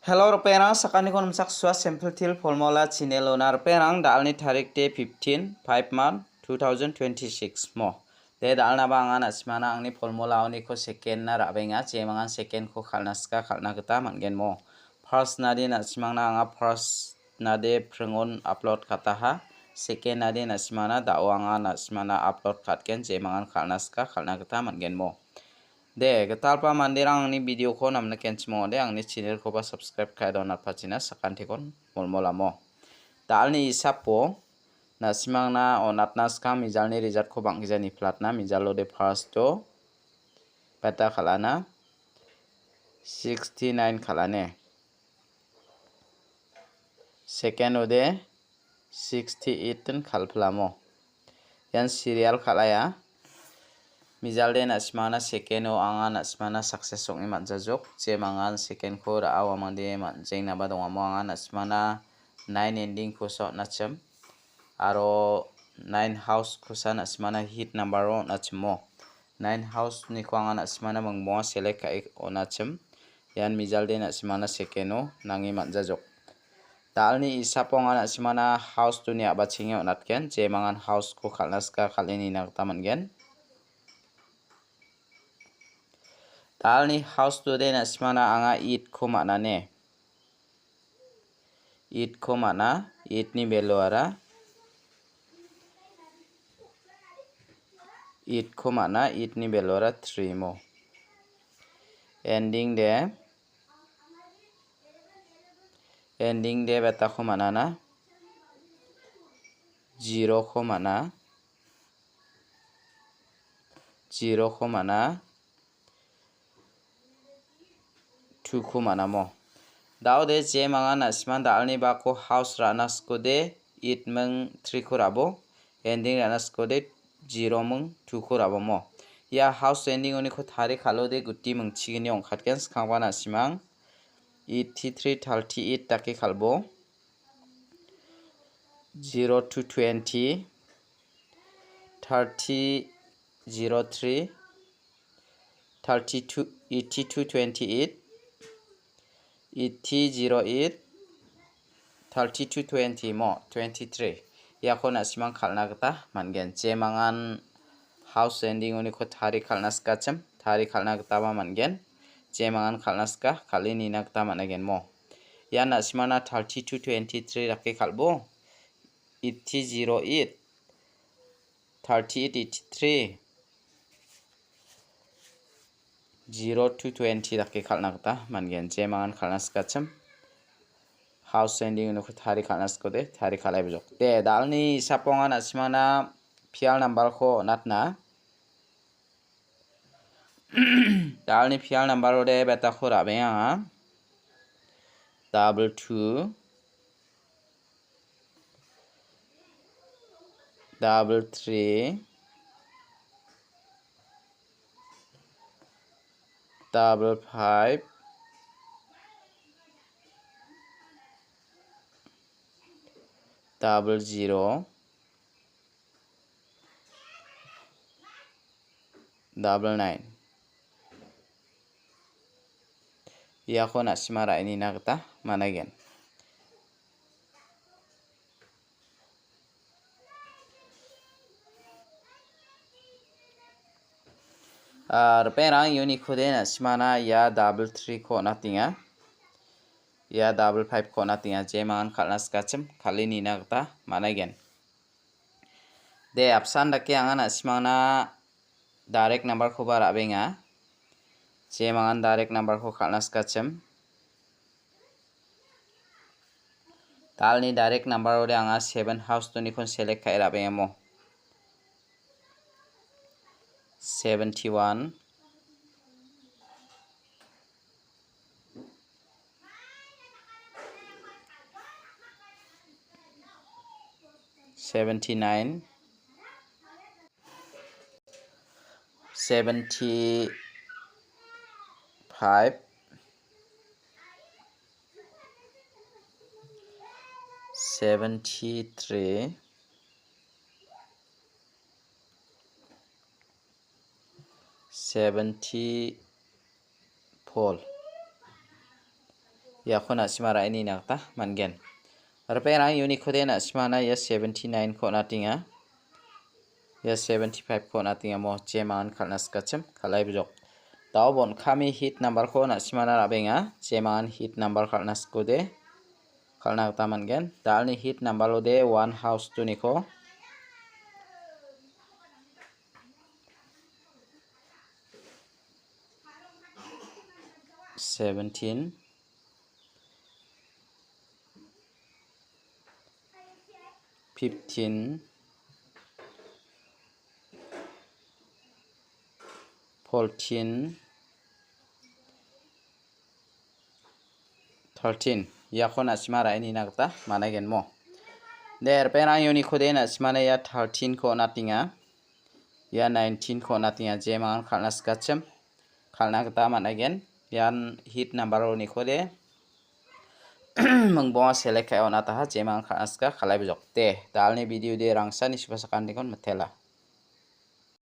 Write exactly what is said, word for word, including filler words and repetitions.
Hello, ripengrang, sakantikon nimsaksua Simple Teer Formula channel-ona. Ripengrang, da·alni tarik de fifteen, five month, two thousand twenty-six mo. De, da·alnaba anga na·simangna angni formula-oniko second-na ra·benga, jemangan second-ko kal·na sika kal·na gita man·gen mo. First-nade na·simangna anga first-nade pringon upload kataha, second-nade na·simangna da·o anga na·simangna upload katgen, jemangan kal·na sika kal·na gita man·gen mo. De, gitalpa manderang angni video-ko namnikenchim ong·ode, angni channel-koba subscribe ka·e donatpachina sakantikon molmolamo. Da·alni isapo na·simangna on·atna skang mijalni result-ko bang·gija niplatna, mijalo de first-o beta kal·ana, sixty-nine kal·ane. Second-ode sixty-eight-tin kal·pilamo. Ian serial kal·aia. Mijalde na·simangna second-o anga na·simangna success ong·e man·jajok. Jemangan second-ko ra·a uamangde man-, jengnaba dongamo anga na·simangna nine ending-kosa on·achim. Aro nine house-kosa na·simangna hit number-o on·achimo. Nine house-niko anga na·simangna mingbonga select ka·e on·achim. Ian mijalde na·simangna second-o nange man·jajok. Da·alni isapo anga na·simangna house-oni a·bachenge on·atgen, jemangan house-ko kal·na sika kal·e nina gita man·gen. Da·alni house-ode na·simangna anga eight-ko man·ane. Eight-ko man·a, eight-ni value-ara, eight-ko man·a, eight-ni value-ara three mo. Ending de, ending de beta-ko man·ana, zero-ko man·a, zero-ko man·a, two-ko man·amo. Da·ode jemangan na·simang da·alni bako house ra·na sikode eight ming three-ko ra·bo, ending ra·na sikode zero ming two-ko ra·bomo. Ia house ending-oniko tari kal·ode guti mingchigini ong·katgen, skangba na·simang eighty-three thirty-eight dake kal·bo. Zero to twenty, thirty zero three, thirty-two, eighty-two twenty-eight, eighty zero eight, thirty-two twenty mo, twenty-three. Iako na·simang kal·na gita man·gen. Jemangan house ending-oniko tari kal·na sikachim, tari kal·na gitaba man·gen. Jemangan kal·na sika, kal·e nina gita man·agenmo. Ian na·simangna thirty-two twenty-three dake kal·bo, eighty zero eight, thirty-eight eighty-three, zero to twenty dake kal·na gita man·gen. Jemangan kal·na sikachim. House ending-oniko tari kal·na sikode, tari kal·aibojok. De, da·alni isapongan na·simangna pial number-ko on·atna. Da·alni pial number-ode beta-ko ra·benga anga. Double two, double three, double five, double zero, double nine. Iako na·sima ra·enina gita man·aigen. Ah, ripengrang, uniko de na·simana ia double three-ko on·atenga. Ia double five-ko on·atenga. Jemangan kal·na sikachim, kal·e nina gita man·aigen. De, apsan dake anga na·simangna direct number-koba ra·benga. Jemangan direct number-ko kal·na sikachim. Da·alni direct number-ode anga seven house-onikon select ka·e ra·bengamo. Seventy-one. Seventy-nine, seventy-five, seventy-three, seventy-four. Iako na·sima ra·e nina gita man·gen. Ripengrang, uniko de na·simana ia seventy-nine-ko on·atenga. Ia seventy-five-ko on·atenga mo, jemangan kal·na sikachim, kal·ai bijok. Dao bon kami hit number-ko na·simana ra·benga, jemangan hit number kal·na sikode, kal·na gita man·gen. Dalni hit number-ode one house two-niko. Seventeen, fifteen, fourteen, thirteen. Iako na·sima ra·e nina gita man·aigen mo. De, ripengrang, uniko de na·simana ia thirteen-ko on·atenga. Ia nineteen-ko on·atenga, jemangan kal·na sikachim, kal·na gita man·aigen. Ian hit number-oniko de mingbonga select ka·e on·ataha, jemangan kal·na sika, kal·ai bijok. De, dalni video de rangsa nisupasakantikon mitela.